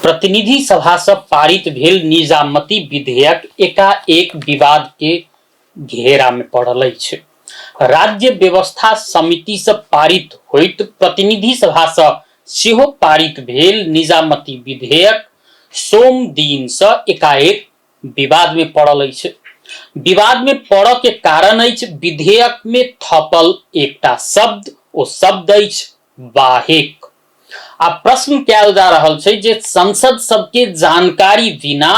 प्रतिनिधि सभा सँ पारित भेल निजामती विधेयक एकाएक विवाद के घेरा मे पड़ल अछि। राज्य व्यवस्था समिति सँ पारित होइत प्रतिनिधि सभा सँ सेहो पारित भेल निजामती विधेयक सोम दिन सँ एकाएक विवाद मे पड़ल अछि। विवाद मे पड़ऽ के कारण अछि विधेयक मे थपल एकटा शब्द, ओ शब्द अछि बाहेक। आ प्रश्न कयल जा रहल छै जे संसद सबके जानकारी बिना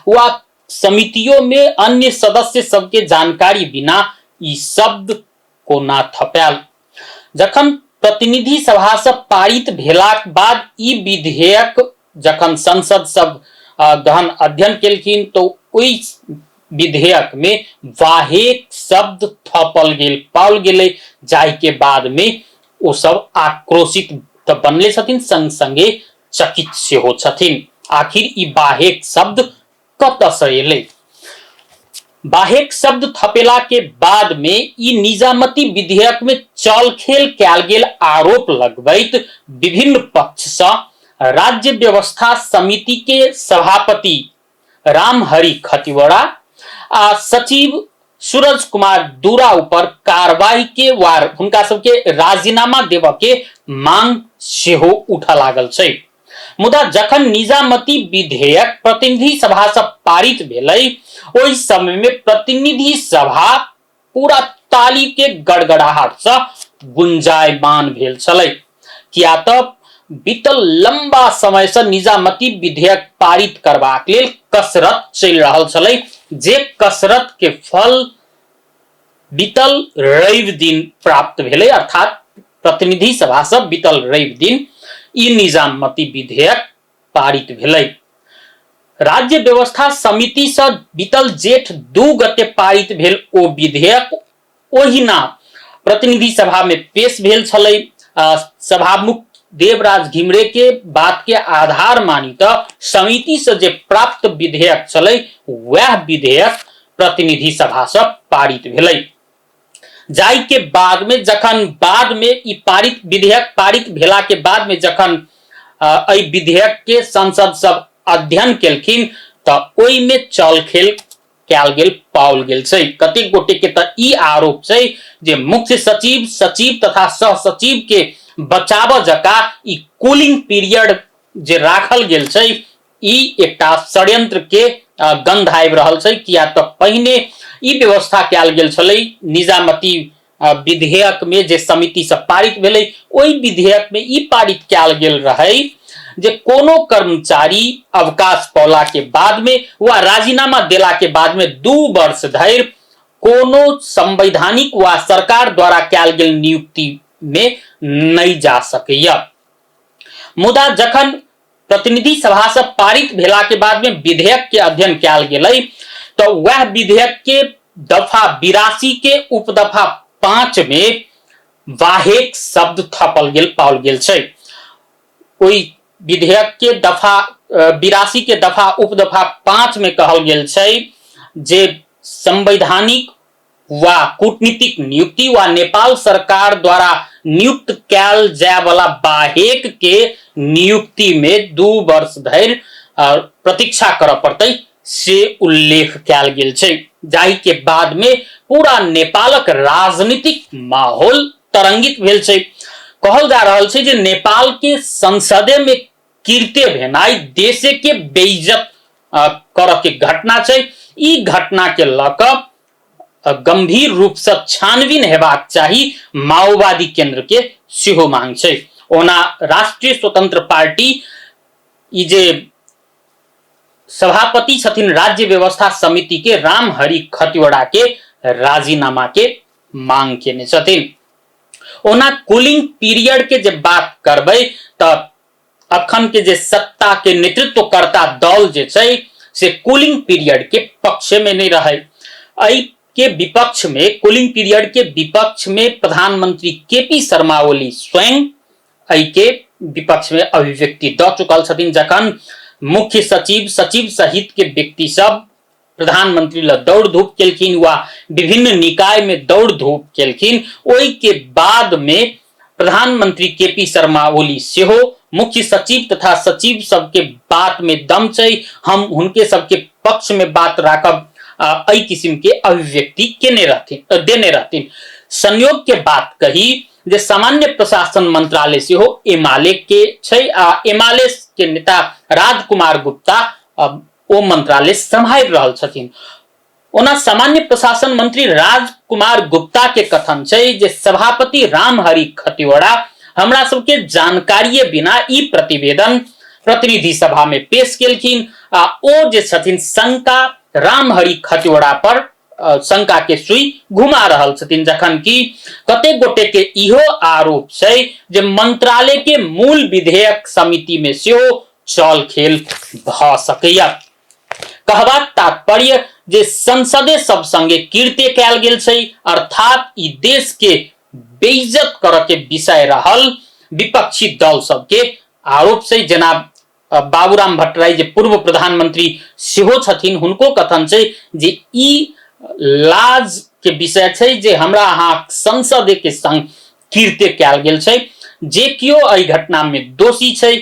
वा समितियों में अन्य सदस्य सबके जानकारी बिना ई शब्द कोना थपायल। जखन प्रतिनिधि सभा से पारित भेलाक बाद ई विधेयक जखन संसद सब गहन अध्ययन केलखिन तो ओहि विधेयक में वाहेक शब्द थपल गेल पाओल गेलै, जाहि के बाद में ओ सब आक्रोशित तऽ बनले छथिन, संग संगे चकित सेहो छथिन। आखिर ई बाहेक शब्द कतऽ से एलै? बाहेक शब्द थपेला के बाद में ई निजामती विधेयक में चल खेल कयल गेल आरोप लगबैत विभिन्न पक्ष सँ राज्य व्यवस्था समिति के सभापति रामहरि खतिवड़ा आ सचिव सूरज कुमार दूरा ऊपर कार्रवाई के वार हुनका सबके राजीनामा देबऽ के मांग सेहो उठऽ लागल छै। मुदा जखन निजामती विधेयक प्रतिनिधि सभा से पारित भेलै, ओहि समय में प्रतिनिधि सभा पूरा ताली के गड़गड़ाहट से गुंजायमान भेल छलै। किया तऽ बीतल लंबा समय से निजामती विधेयक पारित करबाक लेल कसरत चलि रहल छलै, जे कसरत के फल बीतल रवि दिन प्राप्त भेलै, अर्थात प्रतिनिधि सभा से बीतल रवि दिन ई निजामती विधेयक पारित भेलै। राज्य व्यवस्था समिति से बीतल जेठ 2 गते पारित भेल ओ विधेयक ओहिना प्रतिनिधि सभा में पेश भेल छलै। सभामुख देवराज घिमिरे के बात के आधार मानी तऽ समिति से जे प्राप्त विधेयक छलै वएह विधेयक प्रतिनिधि सभा से पारित भेलै। जाहि के बाद में जखन बाद में ई पारित विधेयक पारित भेला के बाद में जखन एहि विधेयक के संसद सब अध्ययन केलखिन तऽ ओहि में चल खेल कयल गेल पाओल गेल छै। कतेक गोटे के तऽ ई आरोप छै जे मुख्य सचिव, सचिव तथा सह सचिव के बचाबऽ जकाँ ई कूलिंग पीरियड जे राखल गेल छै ई एकटा षड्यंत्र के गंध आबि रहल छै। किया तऽ पहिने ई व्यवस्था कयल गेल छलै निजामती विधेयक में जे समिति से पारित भेलै ओहि विधेयक में ई पारित कयल गेल रहै जे कोनो कर्मचारी अवकाश पौला के बाद में वा राजीनामा देला के बाद में 2 वर्ष धरि कोनो संवैधानिक वा सरकार द्वारा कयल गेल नियुक्ति में नहीं जा सकैया। मुदा जखन प्रतिनिधि सभा से पारित भेला के बाद में विधेयक के अध्ययन कयल गेलै तो वह विधेयक के दफा 82 के उपदफा 5 में वाहेक शब्द थपल गेल पाओल गेल छै। ओहि विधेयक के दफा 82 के दफा उपदफा 5 में कहल गेल छै जे संवैधानिक वा कूटनीतिक नियुक्ति वा नेपाल सरकार द्वारा नियुक्त कयल जाय वाला बाहेक के नियुक्ति में 2 वर्ष धरि प्रतीक्षा करऽ पड़तै से उल्लेख कयल गेल छै। जाहि के बाद में पूरा नेपालक राजनीतिक माहौल तरंगित भेल छै। कहल जा रहल छै जे नेपाल के संसदे में कीर्ते भेनाइ देशे के बेइज्जत करऽ के घटना छै। ई घटना के लऽ कऽ गंभीर रूप से छानबीन हेबाक चाही, माओवादी केंद्र के सेहो मांग छै। ओना राष्ट्रीय स्वतंत्र पार्टी ई जे सभापति छथिन राज्य व्यवस्था समिति के रामहरि खतिवड़ा के राजीनामा के मांग केने छथिन। ओना कूलिंग पीरियड के जे बात करबै तऽ अखन के जे सत्ता के नेतृत्वकर्ता दल जे छै से कूलिंग पीरियड के पक्ष में नहीं रहे। एहि के विपक्ष में, कूलिंग पीरियड के विपक्ष में प्रधानमंत्री के पी शर्मा ओली स्वयं एहि के विपक्ष में अभिव्यक्ति दऽ चुकल छथिन। जखन मुख्य सचिव, सचिव सहित के व्यक्ति सब प्रधानमंत्री ल दौड़ धूप केलखिन वा विभिन्न निकाय में दौड़ धूप केलखिन, ओहि के बाद में प्रधानमंत्री के पी शर्मा ओली सेहो मुख्य सचिव तथा सचिव सबके बात में दम छै, हम हुनके सबके पक्ष में बात राखब, एहि किस्म के अभिव्यक्ति केने रहथिन, देने रहथिन। संयोग के बात कही जे सामान्य प्रशासन मंत्रालय सेहो एमाले के छै आ एमाले के नेता राजकुमार गुप्ता ओ मंत्रालय सम्हारि रहल छथिन। ओना सामान्य प्रशासन मंत्री राजकुमार गुप्ता के कथन छै जे सभापति रामहरि खतिवड़ा हमरा सबके जानकारिये बिना ई प्रतिवेदन प्रतिनिधि सभा में पेश केलखिन आ ओ जे छथिन शंका रामहरि खतिवड़ा पर शंका के सुई घुमा रहल छथिन, जखन कि कतेक गोटे के इहो आरोप छै जे मंत्रालय के मूल विधेयक समिति में सेहो चल खेल भऽ सकैया। कहबाक तात्पर्य जे संसदे सब संगे कीर्ति कयल गेल छै, अर्थात ई देश के बेइज्जत करऽ के विषय रहल विपक्षी दल सबके आरोप छै। जेना बाबूराम भट्टराई जे पूर्व प्रधानमंत्री सेहो छथिन, हुनको कथन छै जे ई लाज के विषय छै जे हमरा अहाँ संसदे के संग कीर्ति कयल गेल छै। जे केओ एहि घटना में दोषी छै,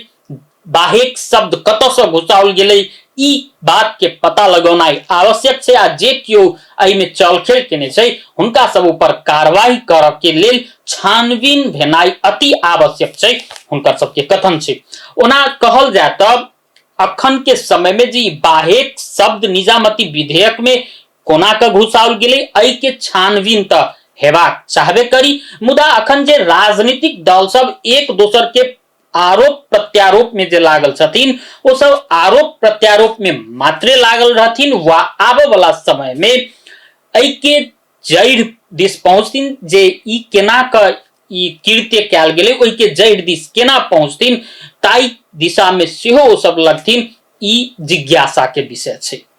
बाहेक शब्द कतऽसँ घुसाओल गेलै, ई बात के पता लगौनाइ आवश्यक छै आ जे केओ एहिमे चलखेल केने छै हुनका सब ऊपर कार्रवाई करऽ के लेल छानबीन भेनाइ अति आवश्यक छै, हुनकर सबके कथन छै। ओना कहल जाय तऽ अखन के समय में जे ई बाहेक शब्द निजामती विधेयक में कोना के घुसाओल गेलै एहि के छानबीन तऽ हेबाक चाहबे करी, मुदा अखन जे राजनीतिक दल सब एक दोसर के आरोप प्रत्यारोप में जे लागल छथिन ओ सब आरोप प्रत्यारोप में मात्रे लागल रहथिन वा आबऽ वाला समय में एहि के जड़ि दिस पहुँचथिन जे ई केना के ई कृत्य कयल गेलै ओहि के जड़ि दिस केना पहुँचथिन ताहि दिशा में सेहो ओ सब लगथिन, ई जिज्ञासा के विषय छै।